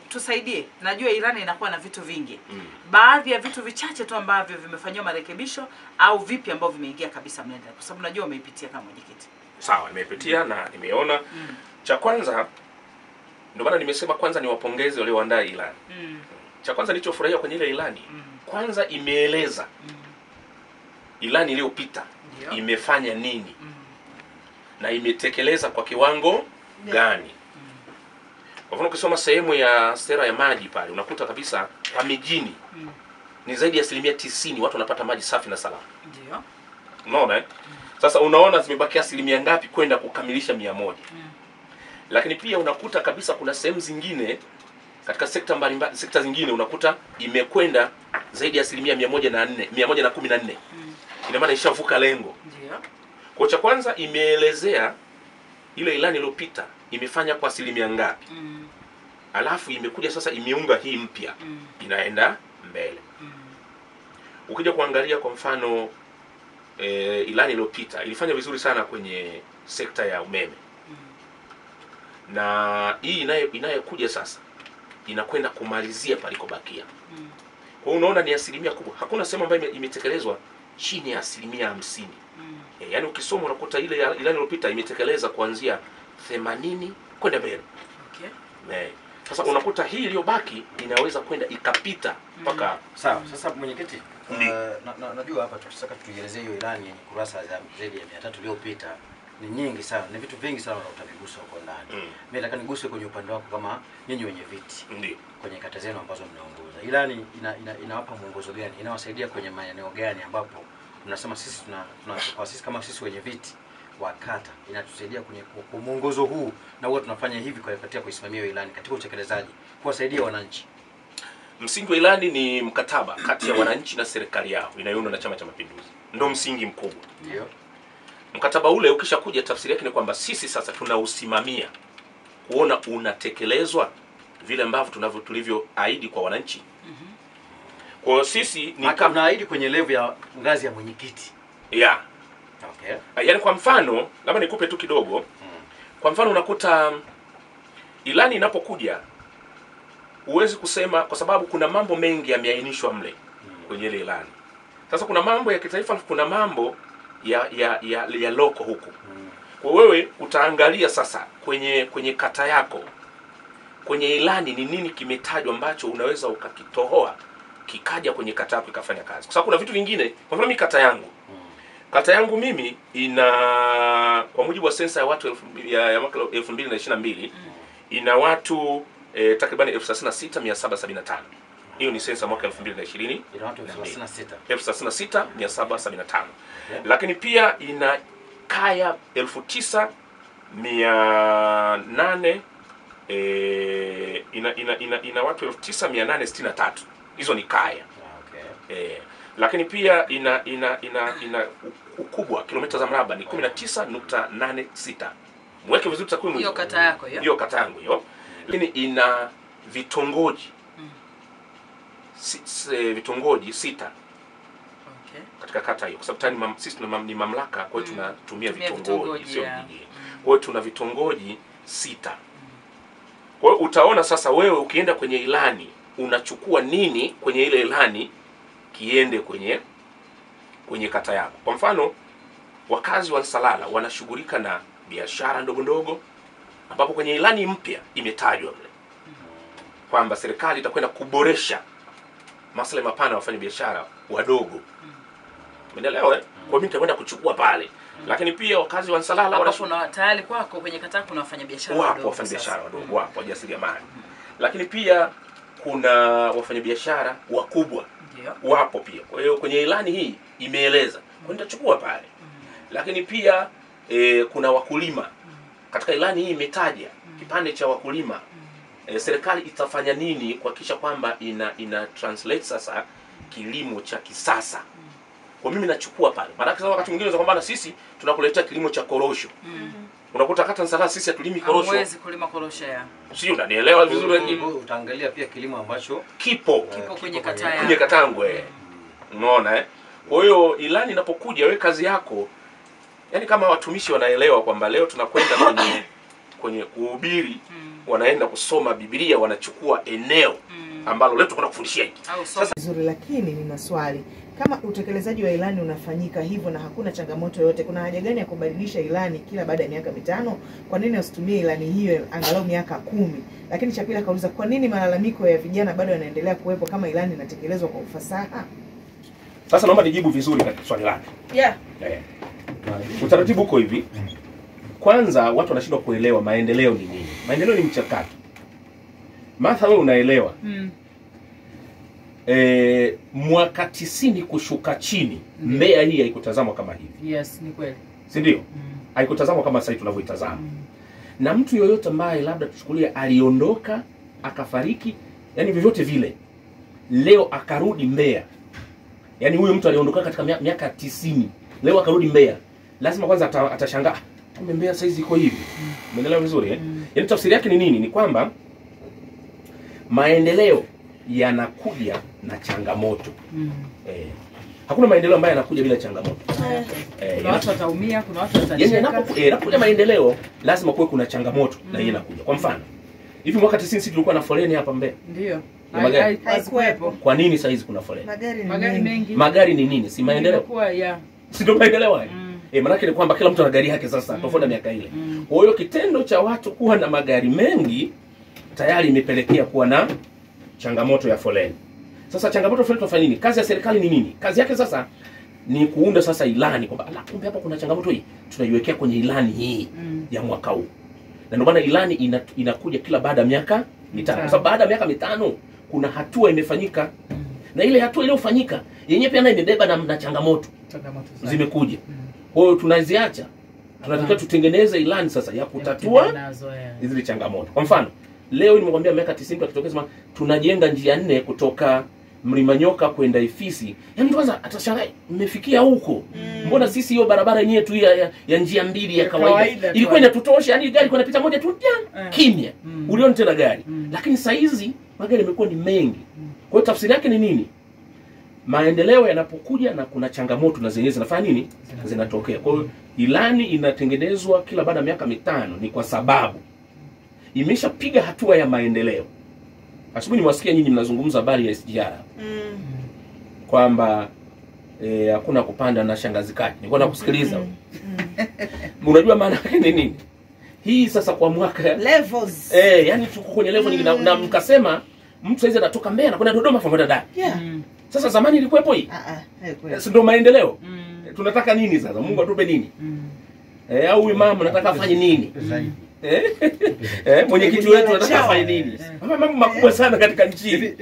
Tusaidie. Najua ilani inakuwa na vitu vingi. Baadhi ya vitu vichache tu ambavyo vimefanywa marekebisho au vipi ambavyo vimeingia kabisa mlenda, kwa sababu najua umeipitia kama mwenyekiti. Sawa, nimeipitia na nimeona. Cha kwanza, ndio maana nimesema kwanza niwapongeze walioandaa ilani. Cha kwanza nilichofurahia kwenye ile ilani, kwanza imeeleza ilani iliyopita imefanya nini na imetekeleza kwa kiwango gani. Kwa mfano ukisoma sehemu ya sera ya maji pale unakuta kabisa kwa mijini ni zaidi ya 90% watu wanapata maji safi na salama. Ndio. Unaona eh? Sasa unaona zimebaki asilimia ngapi kwenda kukamilisha 100. Lakini pia unakuta kabisa kuna sehemu zingine katika sekta mbalimbali, sekta zingine unakuta imekwenda zaidi ya 104, 114. Ina maana ishavuka lengo. Ndio. Kwa cha kwanza imeelezea ile ilani iliyopita imefanya kwa asilimia ngapi. Alafu imekuja sasa imeunga hii mpya. Inaenda mbele. Ukija kuangalia kwa mfano ilani iliyopita ilifanya vizuri sana kwenye sekta ya umeme. Na hii inayokuja sasa inakwenda kumalizia palikobakia. Kwa hiyo unaona ni asilimia kubwa. Hakuna sehemu ambayo imetekelezwa chini ya 50%. Yaani ukisoma unakuta ile ilani iliyopita imetekeleza kuanzia 80 kwenda mbele. Okay. Sasa unakuta hii iliyobaki inaweza kwenda ikapita mpaka. Sawa. Sasa mwenyekiti, najua hapa tukitaka tuielezee hiyo ilani yenye kurasa za zaidi ya 300 iliyopita ni nyingi sana, ni vitu vingi sana utavigusa huko ndani. Mimi nataka niguse kwenye upande wako kama nyinyi wenye viti. Ndio. Kwenye kata zenu ambazo mnaongoza. Ilani inawapa mwongozo gani? Inawasaidia kwenye maeneo gani ambapo mnasema sisi tuna kwa sisi kama sisi wenye viti wa kata inatusaidia kwenye mwongozo huu, na huwa tunafanya hivi kwa katika kuisimamia ilani katika utekelezaji, kuwasaidia wananchi. Msingi wa ilani ni mkataba kati ya wananchi na serikali yao inayoundwa na Chama cha Mapinduzi. Ndio msingi mkubwa. Ndio. Mkataba ule ukishakuja, tafsiri yake ni kwamba sisi sasa tunausimamia kuona unatekelezwa vile ambavyo tulivyoahidi kwa wananchi. Kwa hiyo sisi ni kama tunaahidi kwenye level ya ngazi ya mwenyekiti. Yeah. Okay. Yaani kwa mfano, labda nikupe tu kidogo. Kwa mfano unakuta ilani inapokuja huwezi kusema, kwa sababu kuna mambo mengi yameainishwa mle kwenye ile ilani. Sasa kuna mambo ya kitaifa, kuna mambo ya loko huku. Kwa wewe utaangalia sasa kwenye kata yako, kwenye ilani ni nini kimetajwa ambacho unaweza ukakitohoa kikaja kwenye kata yako ikafanya kazi. Kwa sababu kuna vitu vingine, kwa mfano mimi kata yangu. Kata yangu mimi ina, kwa mujibu wa sensa ya watu ya mwaka 2022, ina watu takriban 36775. Hiyo ni sensa mwaka 2020. Ina watu 36. 36775. Lakini pia ina kaya 9800, ina watu 9863. Hizo ni kaya. Okay. Lakini pia ina ukubwa kilomita za mraba ni 19.86. Mweke vizuri takwimu hizo. Hiyo kata yako hiyo. Hiyo kata yangu hiyo. Lakini ina vitongoji. Vitongoji 6. Okay. Katika kata hiyo, kwa sababu sisi ni mamlaka, kwa hiyo tunatumia vitongoji, sio vijiji. Kwa hiyo tuna vitongoji 6. Kwa hiyo utaona sasa wewe ukienda kwenye ilani unachukua nini kwenye ile ilani kiende kwenye kata yako. Kwa mfano wakazi wa Nsalala wanashughulika na biashara ndogo ndogo, ambapo kwenye ilani mpya imetajwa mle kwamba serikali itakwenda kuboresha maslahi mapana ya wafanyabiashara wadogo. Umeelewa eh? Kwa mimi nitakwenda kuchukua pale. Lakini pia wakazi wa Nsalala wanashughulika tayari kwako kwenye kata kuna wafanyabiashara wadogo. Wapo wafanyabiashara wadogo, wapo wajasiriamali. Lakini pia kuna wafanyabiashara wakubwa. Wapo pia. Kwa hiyo kwenye ilani hii imeeleza. Kwa nitachukua pale. Lakini pia kuna wakulima. Katika ilani hii imetaja kipande cha wakulima. Serikali itafanya nini kuhakikisha kwamba ina translate sasa kilimo cha kisasa. Kwa mimi nachukua pale. Maana sasa wakati mwingine unaweza kwamba sisi tunakuletea kilimo cha korosho. Unakuta kata Nsalala sisi hatulimi korosho. Hamwezi kulima korosho ya. Sio, unanielewa vizuri lakini utaangalia pia kilimo ambacho kipo kwenye kata yangu. Kwenye kata yangu eh. Unaona eh? Kwa hiyo ilani inapokuja wewe kazi yako, yani kama watumishi wanaelewa kwamba leo tunakwenda kwenye kwenye kuhubiri wanaenda kusoma Biblia, wanachukua eneo ambalo leo tunakwenda kufundishia hiki. Sasa vizuri, lakini nina swali. Kama utekelezaji wa ilani unafanyika hivyo na hakuna changamoto yoyote, kuna haja gani ya kubadilisha ilani kila baada ya miaka 5? Kwa nini usitumie ilani hiyo angalau miaka 10? Lakini cha pili akauliza, kwa nini malalamiko ya vijana bado yanaendelea kuwepo kama ilani inatekelezwa kwa ufasaha? Sasa naomba nijibu vizuri katika swali lake. Yeah. Utaratibu uko hivi. Kwanza watu wanashindwa kuelewa maendeleo ni nini. Maendeleo ni mchakato. Martha, wewe unaelewa. Mwaka 90 kushuka chini, Mbeya hii haikutazamwa kama hivi. Yes, ni kweli. Si ndio? Haikutazamwa kama sasa tunavyoitazama. Na mtu yoyote ambaye labda tuchukulie aliondoka, akafariki, yani vyovyote vile, leo akarudi Mbeya. Yani huyu mtu aliondoka katika miaka 90, leo akarudi Mbeya, lazima kwanza atashangaa, kumbe Mbeya saizi iko hivi. Umeelewa vizuri eh? Yaani tafsiri yake ni nini? Ni kwamba maendeleo yanakuja na changamoto. Hakuna maendeleo ambayo yanakuja bila changamoto. Kuna watu wataumia, kuna watu watacheka. Yaani inapokuja maendeleo lazima kuwe kuna changamoto na yeye inakuja. Kwa mfano, hivi mwaka 90 sisi tulikuwa na foleni hapa Mbeya. Ndio. Haikuwepo. Kwa nini saizi kuna foleni? Magari mengi. Magari ni nini? Si maendeleo? Si ndio maendeleo hayo? Maana ni kwamba kila mtu ana gari yake sasa, tofauti na miaka ile. Kwa hiyo kitendo cha watu kuwa na magari mengi tayari imepelekea kuwa na changamoto ya foleni. Sasa changamoto ya foleni tunafanya nini? Kazi ya serikali ni nini? Kazi yake sasa ni kuunda sasa ilani kwamba ala, kumbe hapa kuna changamoto hii, tunaiwekea kwenye ilani hii ya mwaka huu. Na ndio maana ilani inakuja kila baada ya miaka 5. Kwa sababu baada ya miaka 5 kuna hatua imefanyika. Na ile hatua iliyofanyika yenyewe pia nayo imebeba na changamoto. Zimekuja. Kwa hiyo tunaziacha. Tunatakiwa tutengeneze ilani sasa ya kutatua hizi changamoto. Kwa mfano, leo nimekwambia miaka 90 tukitokea sema tunajenga njia 4 kutoka Mlima Nyoka kwenda Ifisi. Yaani mtu kwanza atashangaa mmefikia huko. Mbona sisi hiyo barabara yenyewe tu ya njia 2 ya kawaida ilikuwa inatutosha, yani gari kwa inapita moja tu kimya. Uliona tena gari. Lakini saa hizi magari yamekuwa ni mengi. Kwa hiyo tafsiri yake ni nini? Maendeleo yanapokuja na kuna changamoto na zenyewe zinafanya nini? Zinatokea. Kwa hiyo ilani inatengenezwa kila baada ya miaka 5 ni kwa sababu imeshapiga hatua ya maendeleo. Asubuhi nimewasikia nyinyi mnazungumza habari ya SGR. Kwamba hakuna kupanda na shangazi kati. Nilikuwa nakusikiliza. Unajua maana yake ni nini? Hii sasa kwa mwaka levels. Yani tuko kwenye level nyingine na mkasema mtu saizi anatoka Mbeya na kwenda Dodoma kwa kwenda Dar. Sasa zamani ilikuwepo hii? Si ndio maendeleo? Tunataka nini sasa? Mungu atupe nini? Au huyu mama anataka afanye nini? Mwenyekiti wetu anataka afanye nini? Mambo makubwa sana katika nchi.